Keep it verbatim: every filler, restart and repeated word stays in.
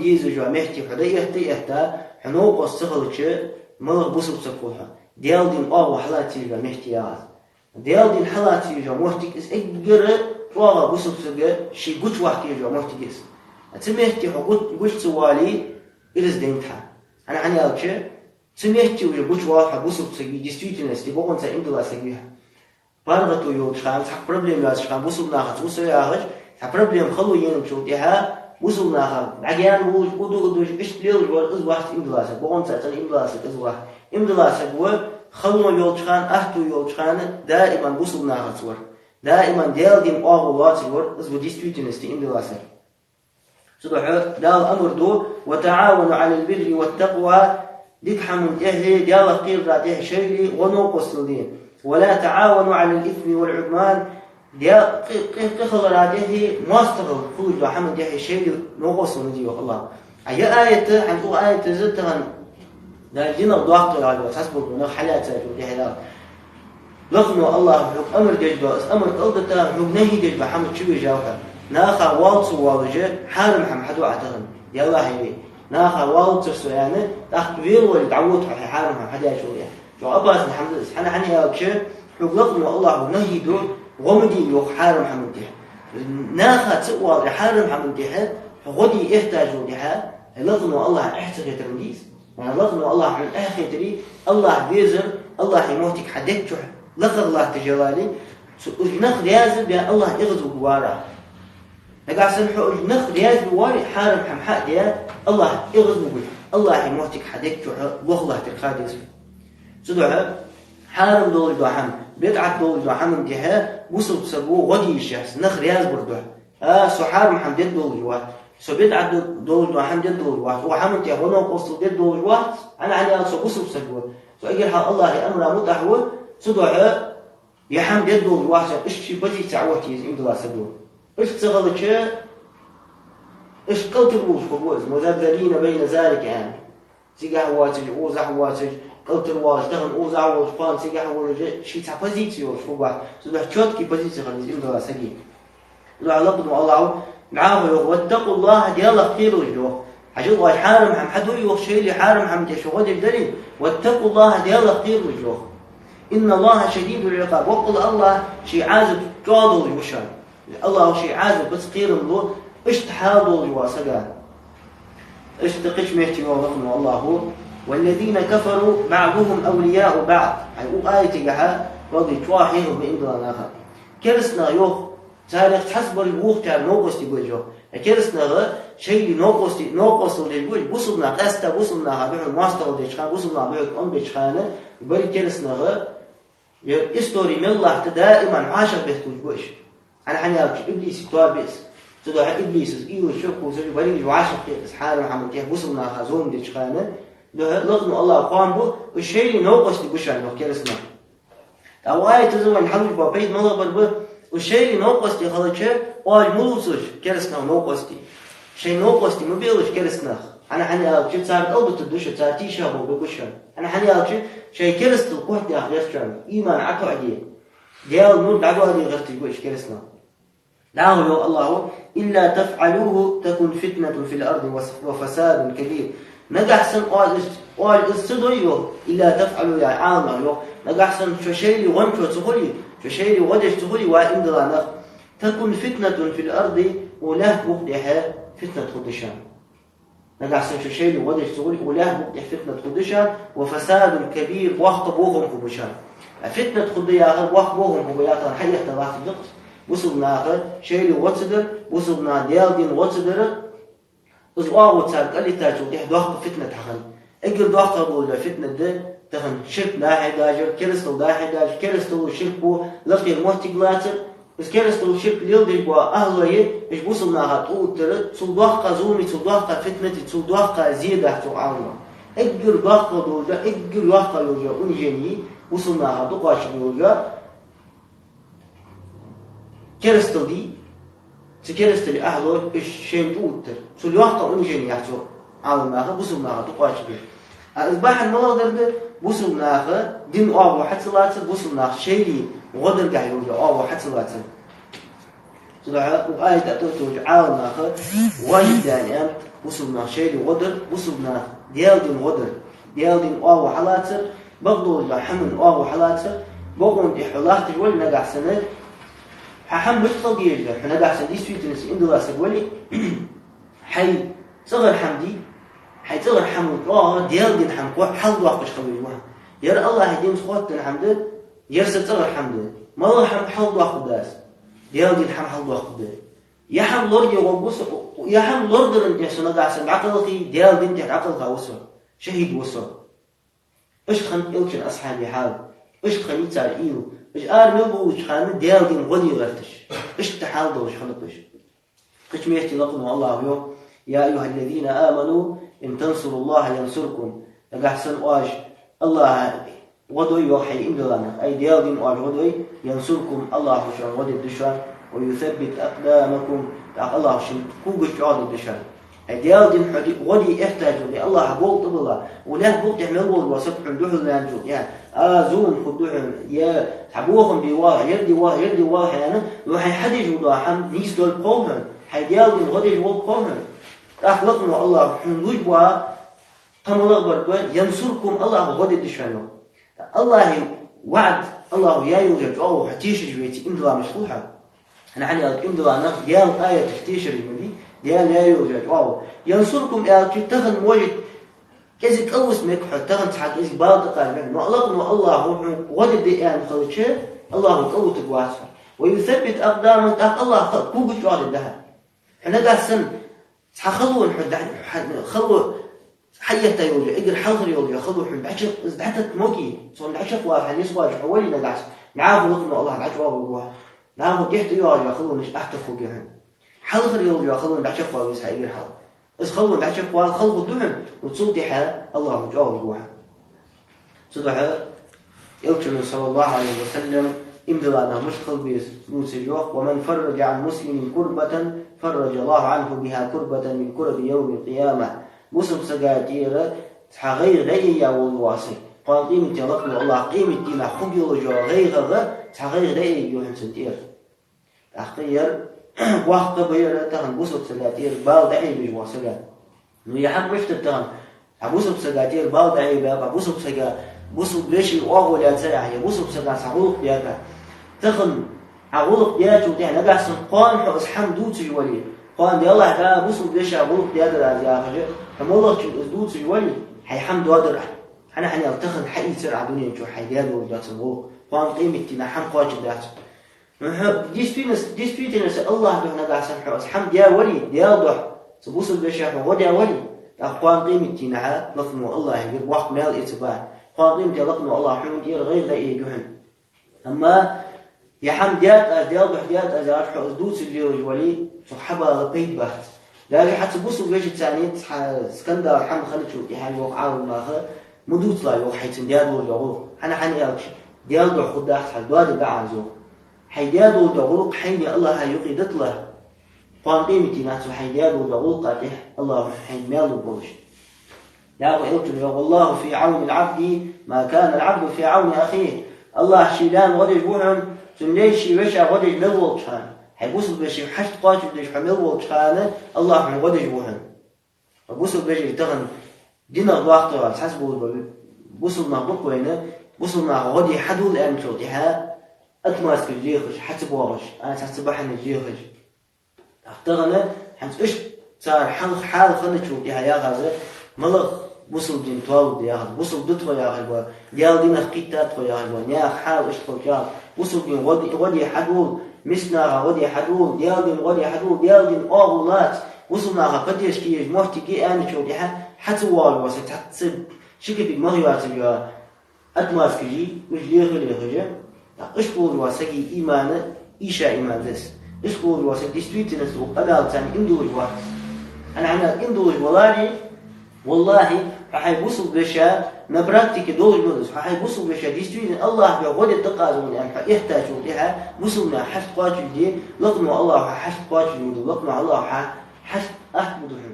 езаш йола мехти хьо дӀаэтта, этта, хьо новкъост ца хилча, малагӀа бусалба саг хул хьо. Даьла дин оагӀув хьалаца езаш йола мехти я из. Даьла дин хьалаца езаш йола моттиг из эггара чӀоагӀа бусалба сага ший гучаваккха езаш йола моттиг я из. Цу мехти хьо гу-, гуча ца вале, ираз дайнад хьа. ХӀана, хӀана аьлча, цу мехти уже гучавоал хьа бусалба сага, действительности, бокъонца иман дилла саг вий хьо. ПаргӀато йолча хана, цхьа проблема йоацача хана, бусалба нахаца ва со яхаш, цхьа проблема хало еначул тӀехьагӀа, бусалба наха дӀагаьна волаш, уду-удаш, иштта лелаш вар, из вац иман дилла саг, бокъонца цӀена иман дилла саг из вац. Иман дилла саг ва, хало йолча хана, аьттув йолча хана, даиман бусалба нахаца вар. Даиман Даьла дин оагӀув лоацаш вар, из ва действительности иман дилла саг. Цудухьа Дала амар ду: «وتعاونوا على البر والتقوى», дика хӀаман тӀехьа, Даьлах кхерара тӀехьа шоайла гӀо-новкъостал де. «ولا تعاونوا على الإثم والعدوان», Даьла къи-, къи-, къахилара тӀехьа, моастагӀал хулаш дола хӀаман тӀехьа шоайла новкъостал ма де, йоах АллахӀа. А ер аят, хӀанз укх аятаца тахан, да, динах доккха яхаш дола, цхьацца болча нах хьалаьцачул тӀехьагӀа. Лакхвенна АллахӀа хьога амар деш дола, из амар кӀалдита, хьога нахьи деш дола хӀама чувижав хьо. Наха валлалца воаллаш, хьарам хӀама хьаду Ӏа тахан. Яллахьи, наха валлалца со аьнна, тӀаккха велавале дӀавода хьо, хьарам хӀама хьадечул тӀехьа. ЧӀоагӀа опасный хӀама да из. ХӀана, хӀана аьлча, хьога лакхвенна АллахӀа нахьи ду, гӀо ма де, йоах, хьарам хӀаман тӀехьа. Наха ца оалар хьарам хӀаман тӀехьа, хьо гӀо де эхтажул тӀехьа, лакхвенна АллахӀа эхь ца хетар ма дий из. Лакхвенна АллахӀа хьона эхь хетаре, АллахӀ везар, АллахӀа моттиг хьа дег чу лакхагӀа латташ ялале, цу уж нах раьза бе АллахӀ эгӀазвуг вар Ӏа. Нагахьа санна хьо уж нах раьза бе варе, хьарам хӀама хьа а де, АллахӀ эгӀазвугаш, АллахӀа моттиг хьа дег чу лохлаттар ха деза. Цудухьа хьарам долаш дола хӀама, бидӀат долаш дола хӀаман тӀехьа бусалба саго гӀо де йиш яц, нах раьза бар духьа. А, со хьарам хӀама дергдолаш вац, со бидӀат до-, долаш дола хӀама дергдолаш вац, укх хӀаман тӀа гӀо-новкъостал дергдолаш вац, хӀана, хӀана аьлча со бусалба саг ва. Со эггара хьалха АллахӀа амара мутӀахь ва, цудухьа ер хӀама дергдолаш вац, иштта ший позици Ӏооттае еза иман дилла саго. Иштта ца хилча, иштта кӀалтӀара волаш хургва из, «مذبذبين بين ذلك», аьнна. Цигахьа воацаш, укхазахьа воацаш, кӀалтӀара воалаш, тахан укхазахьа волаш, кхоана цигахьа волаш, ший цхьа позици йолаш хургвац. Цудухьа чёткий позици хила еза иман дилла сага. Цудухьа лакхвенна АллахӀа дӀахо йоах: «واتقوا الله», Даьлах кхералаш, йоах. Хьажал, оаш хьарам хӀама хьаду, йоах, шоайла хьарам хӀаман тӀа шо гӀо дергдарий? «واتقوا الله», Даьлах кхералаш, йоах. «إن الله شديد العقاب», боккъала АллахӀ ший Ӏазап чӀоагӀа долаш ва шоана. АллахӀа ший Ӏазапаца кхерам лу иштта хьал долаш вола сага. Иштта кхыча метте йоах лакхвенна АллахӀа: «والذين كفروا بعضهم أولياء بعض». Хьай укх аятагахьа, валлахӀи, чӀоагӀа хьехам ба иман дилла наха. Кераста нах, йоах, царех цхьацца бараш вокхарна новкъостий ба уж, йоах. Э, кераста нах шоайла новкъостий, новкъостал деш ба уж, бусалба нах, къаьстта бусалба наха духьал моастагӀал деча хана, бусалба наха духьал тӀом беча хана, бараш кераста нах, Ер истори мел латт даиман вӀашагӀбетталуш ба уж. ХӀана, хӀана аьлча иблиса тоаба я из. Цудухьа иблисас уйла ца кхувсаш, берригаш вӀашагӀкхеташ хьарам хӀаман тӀа бусалба наха зулам деча хана, духьа лакхвенна АллахӀа хоам бу, уж шоайла новкъостий ба шоана, йоах, кераста нах. ТӀаккха вай теза вайна хьалуш ба, пайда малагӀбар ба, уж шоайла новкъостий хилча, оаш ма лувцалаш кераста наха новкъостий. Шоай новкъостий ма белаш кераста нах. ХӀана, хӀана аьлча цар кӀалбитаргда шо, цар тийшаболга ба шо. ХӀана, хӀана аьлча шоай керастал котдаха гӀерташ, иман ӀотоӀаде, Даьла нур дӀагоаде гӀерташ ба уж кераста нах. ДӀахо йоах АллахӀа: «إلا تفعلوه تكن فتنة في الأرض وفساد كبير». Нагахьа санна оаш из, оаш из ца дой, йоах, «إلا تفعلوه», яхар Ӏаламнаха йоах, нагахьа санна шо шоайла гӀончо ца хуле, шо шоайла гӀо деш ца хуле, вай иман дилла нах, «تكن فتنة في الأرض», укх лаьтта букъа тӀа фитнат хургда шоана. Нагахьа санна шо шоайла гӀо деш ца хуле, укх лаьтта букъа тӀа фитнат хургда шоана, «وفساد كبير», боккха бохам хургба шоана. А фитнат хургда яхар, боккха бохам хургба яхар хьаэттача латташ да-кх из. Бусалба наха шоайла гӀо ца дар, бусалба наха Даьла дина гӀо ца дар, из оагӀув царна кӀалйитачул тӀехьа доккха фитнат хьахиннад. Эггара доккхагӀа дола фитнат да тахан ширк дӀа-хьа дажар, керастал дӀа-хьа дажар, керастало, ширко лакхера моттиг лацар, из керастал, ширк леладеш бола ахӀлой, уж бусалба наха тӀаоттар, цул доккха зуламе, цул доккха фитнате, цул доккха зе дац цу Ӏаламнаха. Эггара доккхагӀа дола, эггара йоккхагӀа йола унижени бусалба наха тӀакхоачаш йола керастал дий, цу керастала ахӀлой уж шоайна тӀаоттар. Цул йоккха унижени яц цу Ӏаламнаха бусалба наха тӀакхоачаш. А из бахьан малагӀдар да? Бусалба наха дина оагӀув хьа ца лацар, бусалба наха шоайла гӀо даргахьа йола оагӀув хьа ца лацар. Цудухьа укх аята тӀа долча Ӏаламнаха важиб да аьнна, бусалба нах шоайла гӀо дар, бусалба нах Даьла дина гӀо дар, Даьла дина оагӀув хьалацар, бакъдолча хӀаман оагӀув хьалацар, бокъонца хьо латташ вале нагахьа санна, хьа хӀама мишта хила деза, хьо нагахьа санна действительно иман дилла саг вале, хьай цӀагӀара хӀама дий, хьай цӀагӀара хӀама чӀоагӀа Даьла дина хӀама кхо хьалдоаккхаш хила веза хьо. Ер АллахӀа динца хоттаденна хӀама да, ер са цӀагӀара хӀама да. МалагӀа хӀама хьалдоаккхаргда аз? Даьла дина хӀама хьалдоаккхаргда. Ер хӀама лораде гӀоргва со, ер хӀама лорадарах тӀехьа со нагахьа санна дӀакхалхе, Даьла дина тӀехьа дӀакхалха ва со, шахӀид ва со. Иштта хиннад Элчан асхьабий хьал, иштта хиннай цар уйла. Уж ара мел бовлача хана Даьла дина гӀо де гӀерташ, иштта хьал долаш хиннаб уж. Кхыча метте лакхвенна АллахӀа йоах: «يا أيها الذين آمنوا إن تنصروا الله ينصركم». Нагахьа санна оаш АллахӀа гӀо дой, йоах, хӀай иман дилла нах, ай Даьла дина оаш гӀо дой, «ينصركم», АллахӀа шоана гӀо дергда шоана, «ويثبت أقدامكم», тӀаккха АллахӀа шун когаш чӀоагӀдергда шоана. Хьай Даьла дина хьо ди-, гӀо де эхтажу де, АллахӀа бовла тӀабилла, укх лаьтта букъ тӀа мел волча сага хьона духьал ваьнначул тӀехьа, а, зулам хургда хьона, е цхьа бохам бе валахь, ер де валахь, ер де валахь аьнна, ну хьай хьадеш дола хӀама нийса долга хов хьона, хьай Даьла дина гӀо деш волга хов хьона. ТӀаккха лакхвенна АллахӀа хьона луш бола кхаъ малагӀа бар ба, «ينصركم», АллахӀа гӀо дергда шоана. АллахӀа ваӀад, АллахӀа яь йолча чӀоагӀо хьо тешаш веце, иман дилла мишта хул хьо? ХӀана аьлча иман дилла нах Даьла аяташта тешараш ма дий, Даьла яь йолча чӀоагӀо. «ينصركم» аьлча, тахан, может, кӀезига кӀалвиса мег хьо, тахан цхьа кӀезига бала тӀакхача мег, но лакхвенна АллахӀа хьона гӀо дергда аьнна хилча, АллахӀа кӀалвитаргвац хьо. «ويثبت أقدامكم», тӀаккха АллахӀа кхы а когаш чӀоагӀдергда хьо. Хьо нагахьа санна цхьа хало хьо дӀа-, хьа-, хало хьаэтта йолча, эггара хьалхара йолча хало хьона дӀачакх-, из дӀататта моги, цунна дӀачакхвала хьа нисваьча хьо вале нагахьа санна, нагахьа лакхвенна АллахӀа дӀачӀоагӀвергва хьо. Нагахьа дехьа тӀайоагӀача халонаш аттагӀа хургья хьона. Хьалхара йолча халонна дӀачакхвала веза хьа эггара хьалха. Из хало дӀачакхвала хала хургда хьона, ну цул тӀехьа АллахӀа чӀоагӀвергва хьо. Цудухьа Элчано, صلى الله عليه وسلم, иман дилла нах мишта хила беза дувцаш йоах: «ومن فرج عن مسلم كربة فرج الله عنه بها كربة من كرب يوم القيامة». Бусалба сага тӀера цхьа гӀайгӀа дӀаайя волаш вола саг, кхоана къематдийнахьа лакхвенна АллахӀа къематдийнахьа хургйолаш йола гӀайгӀа, цхьа гӀайгӀа дӀаайергья хьона цун тӀера. ТӀаккха ер боккха ба ер тахан бусалба сага тӀера бала дӀаайбеш вола саг. Ну, ер хӀама мишта да тахан? Цхьа бусалба сага тӀера бала дӀаайбаь, цхьа бусалба сага, бусалба веший оагӀув лаьцабаь, е бусалба сага цхьа гӀулакх даьд. Тахан Ӏа гӀулакх даьчул тӀехьа нагахьа санна кхоана хьо из хӀама дувцаш вале, кхоана, Даьллахь, бусалба веша гӀулакх даьдар аз яхаш, хьо моллагӀчунга из дувцаш вале, хьай хӀама доадар Ӏа. ХӀана, хӀана аьлча тахан хьаийцар Ӏа дунен чу хьай даь долаш дола цун гӀулакх, кхоана къематдийнахьа хӀама кхоачаргдац. Ну, хьо действительно, действительно АллахӀа духьа нагахьа санна хьо из хӀама даь вале, Даьла духьа, цу бусалба веша хьона гӀо даь вале, тӀаккха кхоана къематдийнахьа лакхвенна АллахӀагара боккха маьл эца ба. Кхоана къематдийнахьа лакхвенна АллахӀа хьона тӀера гӀайгӀа дӀаайергья хьона. Амма ер хӀама даьд аз, Даьла духьа даьд аз яхаш хьо из дувцаш лелаш вале, цох хьа бала пайда бац. Даже хьа цу бусалба вешийца цхьа скандал хӀама хинначул тӀехьа, йоах Ӏаламнаха, ма дувцалахь, йоах, хьайца даь долаш дола гӀулакх. ХӀана, хӀана аьлча, Даьла духьа хургдац хьа, доаде даӀан, йоах. Хьай даь долаш дола гӀулакх хьайна а АллахӀа а юкъе диталахь, кхоана къематдийнахьа цу хьай даь долаш дола гӀулакха тӀехьа АллахӀа хьайна маьл лургболаш. ДӀахо Элчано йоах: «والله في عون العبد ما كان العبد في عون أخيه». АллахӀ ший лаьна гӀо деш ва хьона, цун лай ший веша гӀо деш мел волча хана. Хьай бусалба вешийга хьашт кхоачашдеш хьо мел волча хана АллахӀ хьона гӀо деш ва хьона. Бусалба вежарий тахан динах дохтур, цхьацца болаш бола бусалба нах ба-кх вайна, бусалба наха гӀо де хьадувла аьнначул тӀехьа, отмазкаш дехаш, хьа ца боагӀаш, а, цхьацца бахьанаш дехаш. ТӀаккха тахан хӀанз иштта цар хьалха хьал хинначул тӀехьа яхаш, малагӀа бусалба дин тоалургда яхаш, бусалба да тхо яхаш ба, Даьла динах кхийттад тхо яхаш ба, наьха хьал иштта хилча, бусалба дина гӀо де, гӀо де хьадувла, мискача наха гӀо де хьадувла, Даьла дина гӀо де хьадувла, Даьла дина оагӀув лаца, бусалба наха поддержка еш моттиг я аьнначул тӀехьа, хьа ца воагӀаш вола саг, цхьацца ши кепиг мах йоацаш йола отмазкаш, уж леха-лехаш, тӀаккха иштта волаш вола сага иман, ийша иман да из. Иштта волаш вола саг действительно укх къамаьлаца иман долаш вац. ХӀана, хӀана иман долаш валаре, валлахӀи, хьо хьай бусалба веша, на практике долаш ма да из, хьо хьай бусалба веша действительно АллахӀа гӀо де деза-кх аз хьона аьнна хьо эхтачул тӀехьа, бусалба наьха хьашт кхоачашде, лакхвенна АллахӀа хьа хьашт кхоачашду, лакхвенна АллахӀа хьа хьашт атта бу хьона.